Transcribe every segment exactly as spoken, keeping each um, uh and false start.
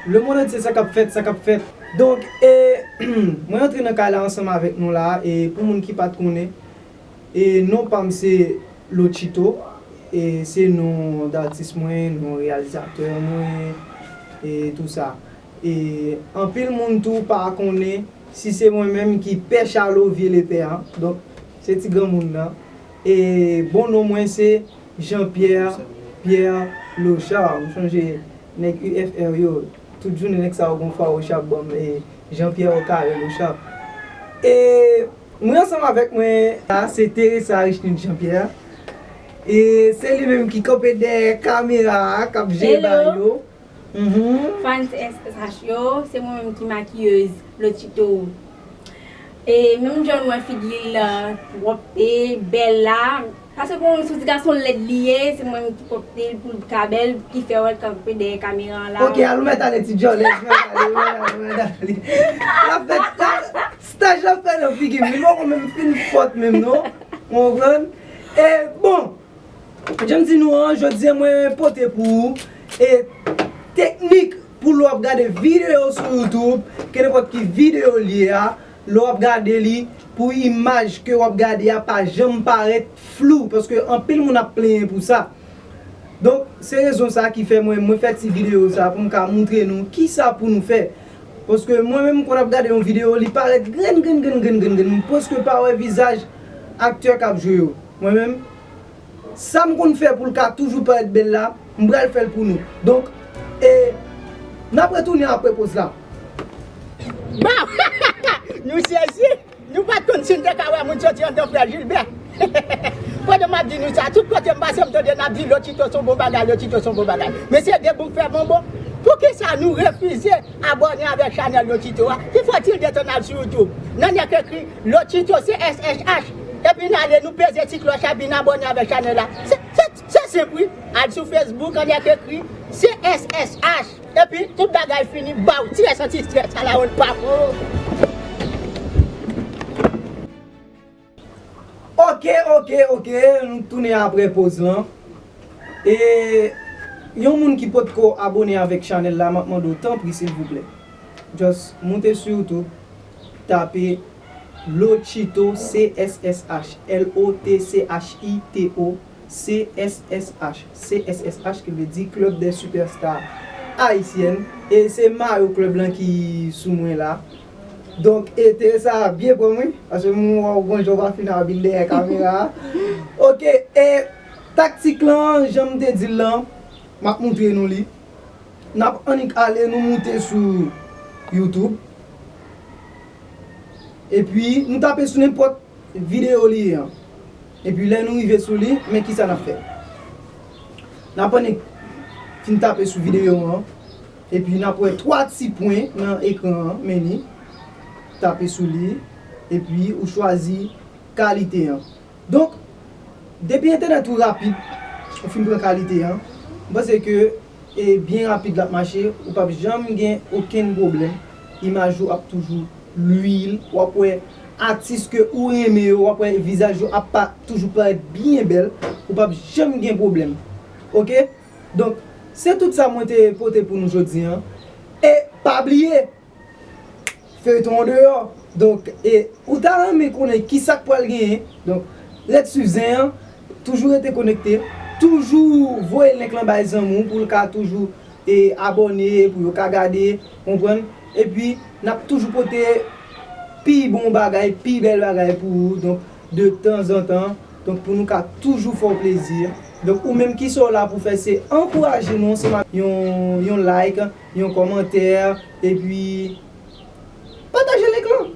Lemonn antye, sa k ap fèt, sa k ap fèt. Donk, e, mwen antre nan kay la ansanm avèk nou la, e pou moun ki pa t konnen, e non pa m se Lochito, e se non datis mwen, non reyalizatè mwen, e tou sa. E anpil moun tou pa konnen si se mwen menm ki pè Chalo vye lepè an. Donk, se ti granmoun nan. E bon non mwen se Jean Pierre, Pierre Lochard. M sonje nèg U F R yo, tout jounen nèg sa yo gon fwa yo chap ban m, e Jean Pierre Okare Lochard. E mwen ansanm avèk mwen la, se Teresa Richnine Jean Pierre. E se li menm ki kanpe dèyè kamera a, k ap jere bagay yo. Mhm. Fans S S H yo, se mwen menm ki makiyez Lochito. E menm jan w wè figi l pwòpte, bèl la, paske pou yon sou ti gason lèd li ye, se mwen menm ki pwòpte l pou l ka bèl, ki fè wè l kanpe dèyè kamera an la. Ok, al ou mèt ale ti djòlè, ou mèt ale, ou mèt ale, ou mèt ale. L ap fè, l ap, staj l ap fè nan figi m, li poko menm fin fòt menm non. Ou konprann? E bon, Jan m di nou an, jodi a mwen pote pou ou e teknik pou lè w ap gade videyo sou YouTube, kenenpòt ki videyo l ye a, lè w ap gade li, pou imaj ke w ap gade a pa janm parèt flou, paske anpil moun ap plenyen pou sa. Donk, se rezon sa ki fè mwen, mwen fè ti videyo sa pou m ka moutre nou kisa pou nou fè. Paske mwen menm, kon ap gade yon videyo, li parèt grenn, grenn, grenn, grenn, grenn, grenn, m prèske pa wè vizaj aktè k ap jwe yo. Mwen menm, sa m konn fè pou l ka toujou parèt bèl la, m pral fè l pou nou. Donk, e, n ap retounen apre poz la. Bon! Nou sezi! Nou pa t konn si n te ka wè moun soti anndan frè Jilbè. Pandan m ap di nou sa, tout kote m pase, m tande n ap di Lochito se yon bon bagay, Lochito se yon bon bagay. Mesye, gen bouk fè bonbon. Poukisa nou refize abòne avèk chanèl Lochito a? Ki fòtil detan n al sou YouTube? Nan nèk ekri Lochito C S H H. Epi n ale nou peze ti klòch la, epi n abòne avèk chanèl la. Se, se, se senp wi. Al sou Facebook, an nèk ekri C S S H. Epi, tout bagay fini, baw, ti rès an ti strès, ala yon l pa bon. Ok, ok, ok, nou tounen apre poz lan. E yon moun ki potko abòne avèk chanèl la, m ap mande w tanpri silvouplè. Just moute sou YouTube, tape Lochito C S S H, L O T C H I T O C S S H, C S S H ki vle di Club des Superstars Haïtiennes, e se mayo klèb lan ki sou mwen la. Donk, e Teresa byen pran m wi, paske m wè w gon jan w pa fin abil dèyè kamera a. Ok, e taktik lan, jan m te di l lan, m ap moutre nou li. N ap annik ale, nou moute sou YouTube. Epi, nou tape sou nenpòt videyo li ye an. Epi, lè nou rive sou li, men kisa n ap fè. N ap annik fin tape sou videyo an. Epi, n ap wè twa ti pwen nan ekran an, men ni. Tape sou li. Epi, ou chwazi kalite an. Donk, depi entènèt ou rapid, ou fin pran kalite an, m panse ke e byen rapid l ap mache, ou p ap janm gen okenn pwoblèm. Imaj ou ap toujou lwil, w ap wè atis ke ou renmen yo, w ap wè vizaj yo ap pa, toujou parèt byen bèl, ou p ap janm gen pwoblèm. Ok? Donk, se tout sa mwen te pote pou nou jodi an. E pa bliye, feyton an deyò. Donk, e ou ta renmen konnen kisa k pral genyen. Donk, ret swiv zen an, toujou rete konekte, toujou voye link lan bay zanmi w pou l ka toujou e abòne, pou yo ka gade, konprann. Epi, n ap toujou pote pi bon bagay, pi bèl bagay pou ou. Donk, de tanzantan, donk, pou nou ka toujou fè w plezi. Donk, ou menm, kisa w la pou fè, se ankouraje nou ansanm ak yon, yon like, yon kòmantè, epi pataje link lan.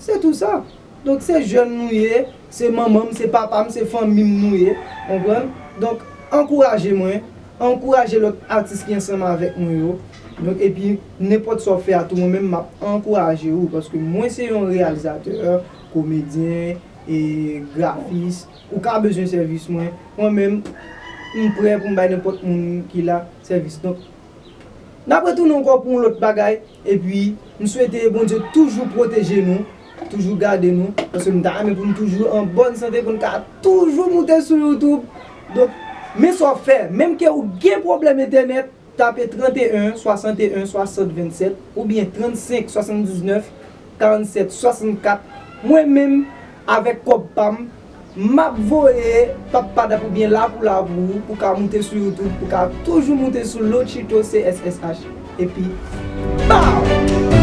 Se tou sa. Donk, se jèn nou ye, se manman m, se papa m, se fanmi m nou ye, konprann? Donk, ankouraje mwen, ankouraje lòt atis ki ansanm avèk mwen yo. Donk, epi, nenpòt sa w fè a tou, mwen menm, m ap ankouraje ou, paske mwen se yon reyalizatè, komedyen, e grafis, ou ka bezwen sèvis mwen, mwen menm, m prè pou m bay nenpòt moun ki la sèvis. Donk, n ap retounen ankò pou yon lòt bagay, epi m swete Bondye toujou pwoteje nou, toujou gade nou, paske m ta renmen pou n toujou an bòn sante, pou n ka toujou moute sou YouTube. Donk, men sa w fè, menm ke ou gen pwoblèm entènèt, Tape trannteyen swasanteyen swasant vennsèt oubyen trannsenk swasanndiznèf karannsèt swasannkat. Mwen menm, avèk kòb pa m, m ap voye pappadap oubyen lapoulapou pou ka moute sou YouTube, pou ka toujou moute sou Lochito C S S H. Epi, baw!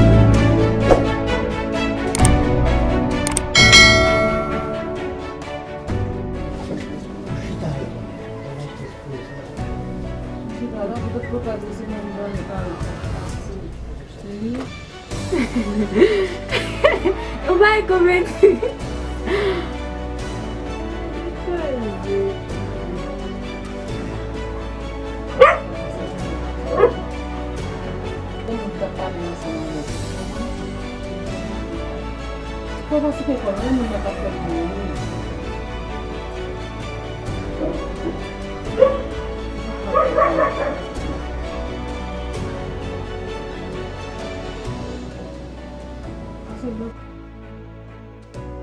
Ou bay komedi. Fò pa site kò l, non, moun nan pa fè l pou ou. Pase lòt.